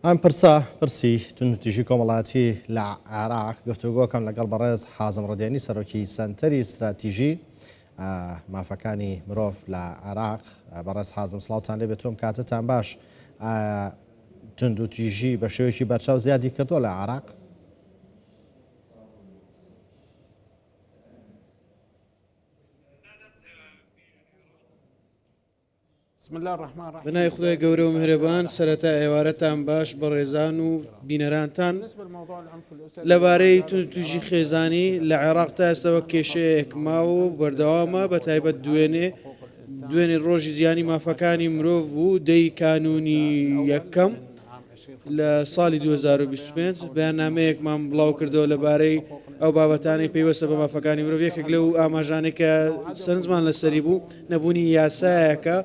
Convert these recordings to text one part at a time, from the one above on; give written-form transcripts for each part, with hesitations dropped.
ئەم پرسە، پرسی توندوتیژی کۆمەڵایەتی لە عێراق، گفتوگۆکەم لەگەڵ بەڕێز حازم ڕدێنی سەرۆکی سەنتەری ستراتیژی مافەکانی مرۆڤ لە عێراق. بەڕێز حازم سڵاوتان لێ بێت و ئەم کاتەتان باش. ئایا توندوتیژی بە شێوەیەکی بەرچاو زیادی کردووە لە عێراق؟ بەناوی خودای گەورە و میهرەبان سەرەتا ئێوارەتان باش بەڕێزان و بینەرانتان لەبارەی توندوتیژی خێزانی لە عێراق تا ئێستا وەک کێشەیەک ماوە و بەردەوامە بە تایبەت دوێنێ دوێنێ ڕۆژی جیهانی مافەکانی مرۆڤ بوو دەی کانوونی یەکەم لە ساڵی 2025 بەیاننامەیەکمان بڵاو کردەوە لەبارەی ئەو بابەتانەی پەیوەستە بە مافەکانی مرۆڤ، یەکێک لەو ئاماژانەی کە سەرنجمان لەسەری بوو نەبوونی یاسایەکە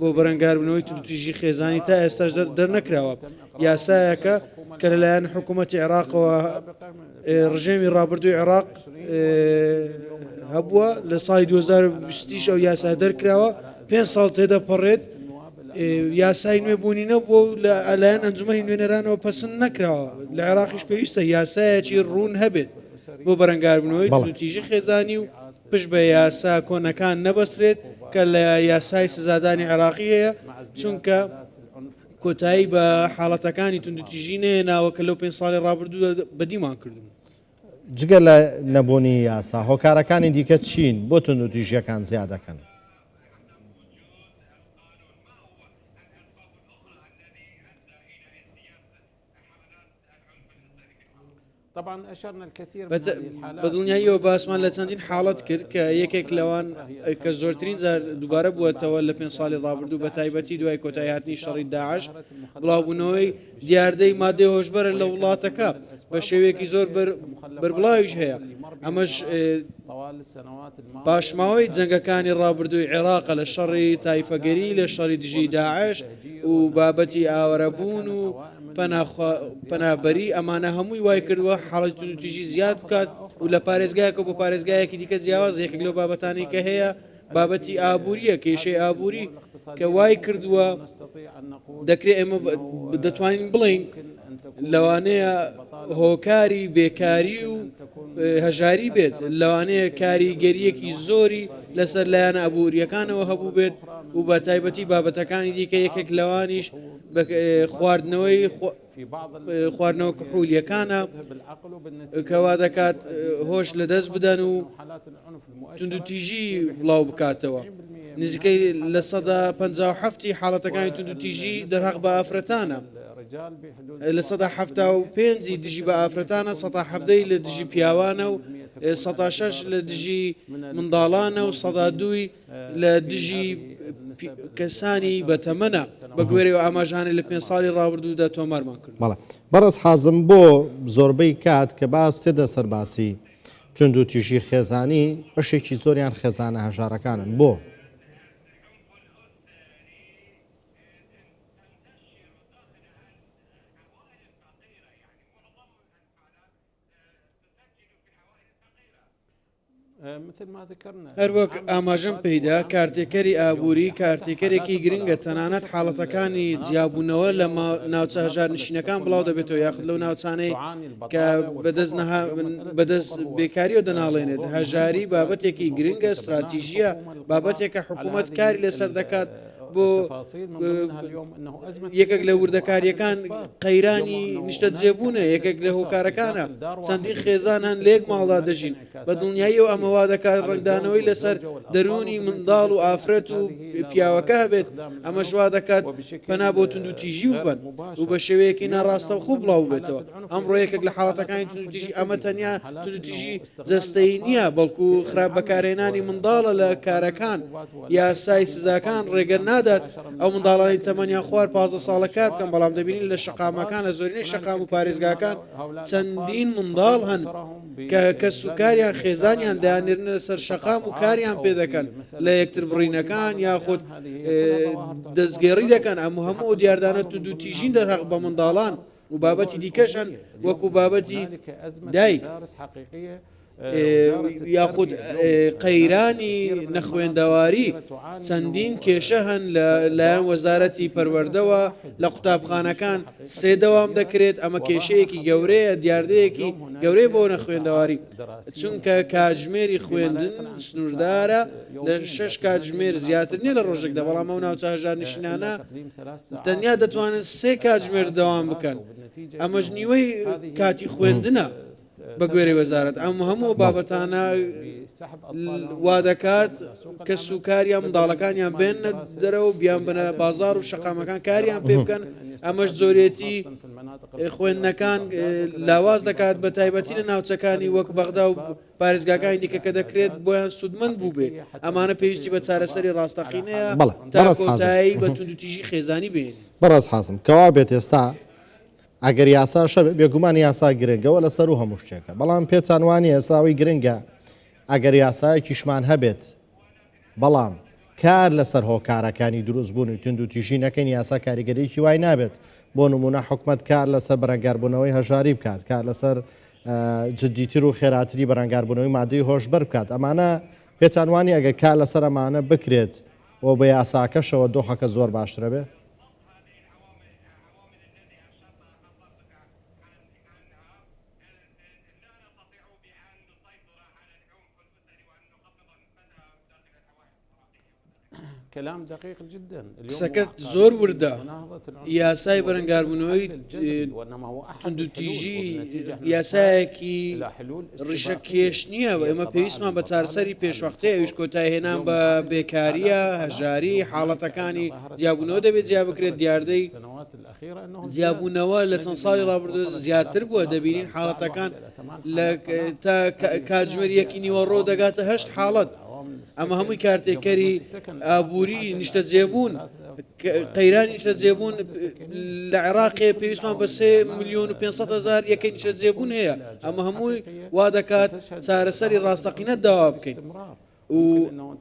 بۆ بەرەنگاربوونەوەی توندوتیژی خێزانی تا ئێستاش دەرنەکراوە، یاسایەکە کە لەلایەن حکوومەتی عێراقەوە ڕژێمی ڕابردووی عێراق هەبووە لە ساڵی 2020 ئەو یاسا دەرکراوە پێنج ساڵ تێدەپەڕێت یاسای نوێ بوونی نەبووە و لە لایەن ئەنجومەنی نوێنەرانەوە پەسند نەکراوە لە عێراقیش پێویستە یاسایەکی ڕوون هەبێت بۆ بەرەنگاربوونەوەی توندوتیژی خێزانی و پشت بە یاسا کۆنەکان نەبەسترێت کە لە یاسای سزادانی عێراقی هەیە چونکە کۆتایی بە حاڵەتەکانی توندوتیژی نەهێناوە کە لەو پێنج ساڵی ڕابردوودا بەدیمان کردوون. جگە لە نەبوونی یاسا هۆکارەکانی دیکە چین بۆ توندوتیژییەکان زیاد دەکەن؟ بە دڵنیاییەوە باسمان لە چەندین حاڵەت کرد کە یەکێک لەوان کە زۆرترین جار دووبارە بووەتەوە لە پێنج ساڵی ڕابردوو بە تایبەتی دوای کۆتایی هاتنی شەڕی داعش بڵاوبوونەوەی دیاردەی مادەی هۆشبەرە لە وڵاتەکە بە شێوەیەکی زۆر بەربڵاویش هەیە ئەمەش پاشماوەی جەنگەکانی ڕابردووی عێراقە لە شەڕی تایفەگەری، لە شەڕی دژی داعش و بابەتی ئاوارەبوون و پەنابەری، ئەمانە هەمووی وای کردووە حاڵەتی توندوتیژی زیاد بکات و لە پارێزگایەکەوە بۆ پارێزگایەکی دیکە جیاوازە، یەکێک لەو بابەتانەی کە هەیە بابەتی ئابوورییە، کێشەی ئابووری کە وای کردووە دەکرێت ئێمە دەتوانین بڵێین لەوانەیە هۆکاری بێکاری و هەژاری بێت، لەوانەیە کاریگەرییەکی زۆری لەسەر لایەنە ئابوورییەکانەوە هەبووبێت و بە تایبەتی بابەتەکانی دیکە یەکێک لەوانیش خواردنەوەی خواردنەوە کحولیەکانە کە وا دەکات هۆش لەدەست بدەن و توندوتیژی بڵاو بکاتەوە. نزیکەی 57% ی حاڵەتەکانی توندوتیژی دەرهەق بە ئافرەتانە. 75% ی دژی بە ئافرەتانە، 17% ی لە دژی پیاوانە و 6% لە دژی منداڵانە و 2% ی لە دژی کەسانی بەتەمەنە، بەگوێرەی ئەو ئاماژانەی لە پێنج ساڵی ڕابردوودا تۆمارمان کردوون. بەڵێ بەڕێز حازم بۆ زۆربەی کات کە باس تێدە سەر باسی توندوتیژی خێزانی بەشێکی زۆریان خێزانە هەژارەکانن بۆ؟ هەروەک ئاماژەم پێیدا کارتێکەری ئابووری کارتێکەرێکی گرنگە تەنانەت حاڵەتەکانی جیابوونەوە لە ناوچە هەژارنشینەکان بڵاو دەبێتەوە یاخود لەو ناوچانەی کە بەدەست بەدەست بێکاریەوە دەناڵێنێت هەژاری بابەتێکی گرنگە استراتیژیە بابەتێکە حکوومەت کاری لەسەر دەکات بۆ یەکێک لە وردەکاریەکان قەیرانی نیشتەجێبوونە یەکێک لە هۆکارەکانە چەندین خێزان هەن لە یەک ماڵدا دەژین بە دڵنیاییەوە ئەمە وا دەکات ڕەنگدانەوەی لەسەر دەروونی منداڵ و ئافرەت و پیاوەکە هەبێت ئەمەش وا دەکات پەنا بۆ توندوتیژی ببەن و بە شێوەیەکی ناڕاستەوخۆ بڵاو بێتەوە ئەمڕۆ یەکێک لە حاڵەتەکانی توندوتیژی ئەمە تەنیا توندوتیژی جەستەیی نییە بەڵکو خراپ بەکارهێنانی منداڵە لە کارەکان یاسای سزاکان ڕێگە نادات ئەو منداڵانەی تەمەنیان خوار 15 ساڵە کار بکەن، بەڵام دەبینین لە شەقامەکان لە زۆرینەی شەقام و پارێزگاکان چەندین منداڵ هەن کە کەسوکاریان خێزانیان دەیاننێرنە سەر شەقام و کاریان پێ دەکەن لە یەکتربڕینەکان یاخود دەستگێڕی دەکەن، ئەم هەموو ئەو دیاردانە توندوتیژین دەرهەق بە منداڵان و بابەتی دیکەش هەن وەکو بابەتی دایک. یاخود قەیرانی نەخوێندەواری، چەندین کێشە هەن لە لایەن وەزارەتی پەروەردەوە لە قوتابخانەکان سێ دەوام دەکرێت، ئەمە کێشەیەکی گەورەیە، دیاردەیەکی گەورەیە بۆ نەخوێندەواری، چونکە کاتژمێری خوێندن سنووردارە لە شەش کاتژمێر زیاتر نییە لە ڕۆژێکدا، بەڵام ئەو ناوچە هەژارنشینانە تەنیا دەتوانن سێ کاتژمێر دەوام بکەن، ئەمەش نیوەی کاتی خوێندنە. بە گوێرەی وەزارەت ئەم هەموو بابەتانە وا دەکات کەس و کاریان منداڵەکانیان بێنە دەرەوە بیان بنە بازار و شەقامەکان کاریان پێ بکەن ئەمەش زۆرێتی خوێندنەکان لاواز دەکات بە تایبەتی لە ناوچەکانی وەک بەغدا و پارێزگاکانی دیکە کە دەکرێت بۆیان سوودمەند بوو بێ ئەمانە پێویستی بە چارەسەری ڕاستەقینەیە تا کۆتایی بە توندوتیژی خێزانی بێنین. بەڕێز حازم کەوا بێت ئێستا ئەگەر یاساش هەبێت، بێگومان یاسا گرنگە و لەسەروو هەموو شتێکە، بەڵام پێتان وانییە ئێستا ئەوەی گرنگە ئەگەر یاسایەکیشمان هەبێت، بەڵام کار لەسەر هۆکارەکانی دروستبوونی توندوتیژی نەکەین یاسا کاریگەریی وای نابێت، بۆ نموونە حکومەت کار لەسەر بەرەنگاربوونەوەی هەژاری بکات، کار لەسەر جدیتر و خێراتری بەرەنگاربوونەوەی مادەی هۆشبەر بکات، ئەمانە پێتان وانییە ئەگەر کار لەسەر ئەمانە بکرێت و بە یاساکەشەوە دۆخەکە زۆر باشترەبێت؟ قسەکەت زۆر وردە. یاسای بەرەنگاربوونەوەی توندوتیژی یاسایەکی ڕیشەکێش نییە و ئێمە پێویستمان بە چارەسەری پێشوەختەیە، ئەویش کۆتاییهێنان بە بێکارییە، هەژاری، حاڵەتەکانی جیابوونەوە دەبێت جیا بکرێت، دیاردەی جیابوونەوە لە چەند ساڵی ڕابردوو زیاتر بووە، دەبینین حاڵەتەکان لە تا کاتژمێر یەکی نیوەڕۆ دەگاتە هەشت حاڵەت، ئەمە هەمووی کارتێکەری ئابووری نیشتەجێبوون، قەیرانی نیشتەجێبوون لە عێراق هەیە، پێویستمان بە 3 ملیۆن و 500 هەزار یەکەی نیشتەجێبوون هەیە، ئەمە هەمووی وا دەکات چارەسەری ڕاستەقینە داوا بکەین. و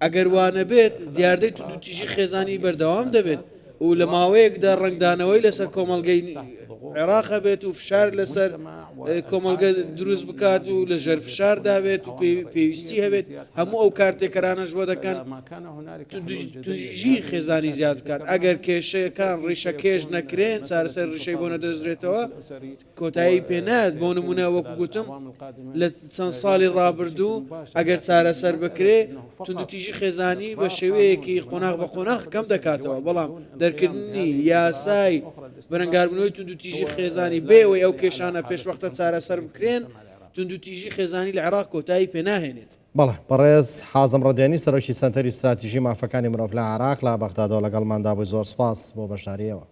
ئەگەر وا نەبێت دیاردەی توندوتیژی خێزانی بەردەوام دەبێت و لە ماوەیەکدا ڕەنگدانەوەی لەسەر کۆمەڵگەی عێراق هەبێت و فشار لەسەر کۆمەڵگە دروست بکات و لە ژێر فشاردا بێت و پێویستی هەبێت هەموو ئەو کارتێکەرانەش وە دەکەن توندوتیژی خێزانی زیاد بکات ئەگەر کێشەکان ڕیشەکێش نەکرێن چارەسەر ڕیشەی بۆ نەدۆزرێتەوە کۆتایی پێ نایەت، بۆ نموونە وەکو گوتم لە چەند ساڵی ڕابردوو ئەگەر چارەسەر بکرێ توندوتیژی خێزانی بە شێوەیەکی قۆناغ بە قۆناغ کەم دەکاتەوە، بەڵام دەرکردنی یاسای بەرەنگاربوونەوەی توندوتیژی خێزانی بێ ئەوەی ئەو کێشانە پێشوەختە چارەسەر بکرێن توندوتیژی خێزانی لە عێراق کۆتایی پێ ناهێنێت. بەڵێ، بەڕێز حازم ڕدێنی سەرۆکی سەنتەری ستراتیژی مافەکانی مرۆڤ لە عێراق لە بەغدادەوە لەگەڵماندا بووی زۆر سوپاس بۆ بەشدارییەوە.